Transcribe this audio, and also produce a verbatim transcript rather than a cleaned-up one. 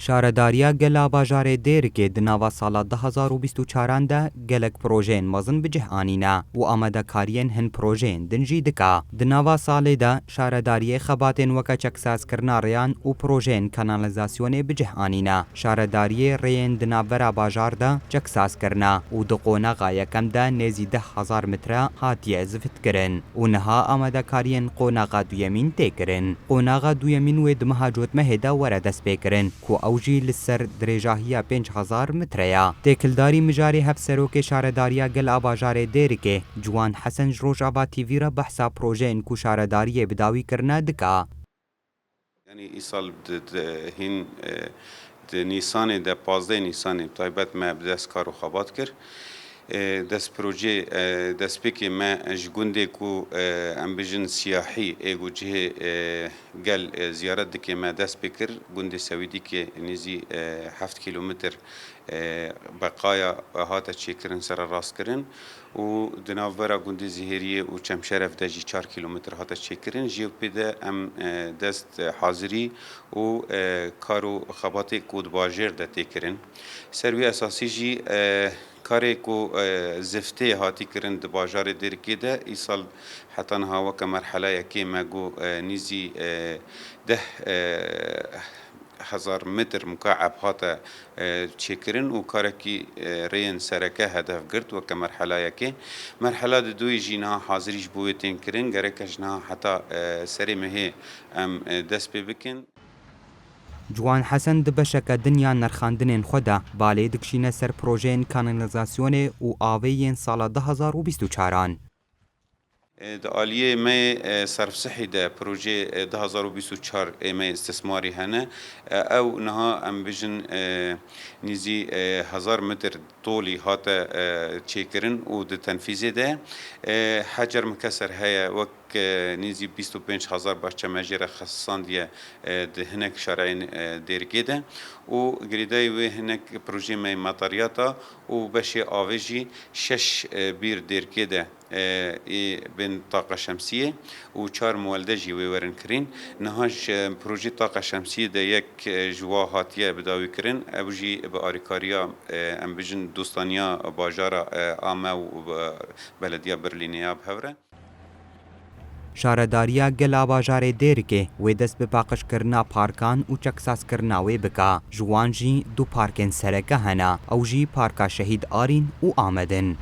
Şaredariya Gel a Bajarê Dêrikê di nava sala du hazar û bîst û çaran de gelek projeyên mezin bi cih anîne û amadekariyên hin projeyên din jî dike. Di nava salê de şaredariyê xebatên weke çeksazkirina rêyan û projeyên kanalizasyonê bi cih anîne. Şaredariyê rêyên di navbera bajar de çeksaz kirine û di qonaxa yekem de nêzî deh hezar metre hatiye zifitkirin û niha amadekariyên qonaxa duyemîn tê kirin. Qonaxa duyemîn wê di meha Cotmehê de were destpêkirin, ku ew jî li ser dirêjahiya pênc hezar metre ye. Têkildarî mijarê hevserokê Şaredariya Gel a Bajarê Dêrikê, Ciwan Hesen ji Rojava T V re behsa projeyên ku şaredariyê bi dawî kirine dike. Yanî îsal di, di hîn, e, di Nîsanê de, pazdeh Nîsanê bi taybet me bi dest kar û xebat kir. E, dest projê, e, destpêkê me ji gundê ku, e, em bijin siyahî ê ku cihê, e, gel, e, ziyaret dike me dest pê kir. Gundê Sewîdîkê nêzî, e, heft kîlometr, e, beqaya hate çêkirin, sererastkirin û di navbera gundê Zihêriyê û Çemşeref de jî çar kîlometr hate çêkirin. Ji yew pê de em, e, dest, e, hazirî û, e, kar û xebatê ku di bajêr de tê kirin. Ser wî esasî jî, e, karê ku, e, ziftê hatî kirin di bajarê Dêrikê de, îsal heta niha weke merhela yekê me got, e, nîzî, e, deh, e, hezar metr mukaeb hate, e, çêkirin û karekî, e, rêyên sereke hedef girt weke merhela yekê. Merhela di duyê jî niha hazirî ji bo wê tên kirin, gereke ji niha heta, e, serê mehê em, e, dest pê bikin. Ciwan Hesen di beşeke din ya nerxandinên xwe de balê dikişîne ser projeyên kanalizasyonê û avê yên sala du hazar û bîst û çaran. E, di aliyê me yê, e, serfsihî de projeyê, e, du hazar û bîst û çar ê me yê istismarî hene. E, ew niha em bijin, e, nîzî, e, hezar metr tolî hate, e, çêkirin û di tenfîzê de. E, Hecer Mikeser heye wek, e, nîzî bîst û pênc hezar bahçe me jê re xesisandiye, e, di hinek şareyên, e, Dêrikê de û girêdayî wê hinek projeyê me yê metariyata û beşê avê jî şeş, e, bîr Dêrikê de, e, ê bên taqa şemsiyê û çar muwelde jî wê werin kirîn. Niha ji, e, projê taqa şemsiyê de yek, e, ji wa hatiye bidawî kirin. Ew jî bi arîkariya, e, em bijin dostaniya bajara, e, a me û be-, belediya Berlînê ya bi hev re. Şaredariya Gel a Bajarê Dêrikê wê dest bi paqijkirina parkan û çeksazkirina wê bike. Ji wan jî du parkên sereke hene. Ew jî Parka Şehîd Arîn û Amed in.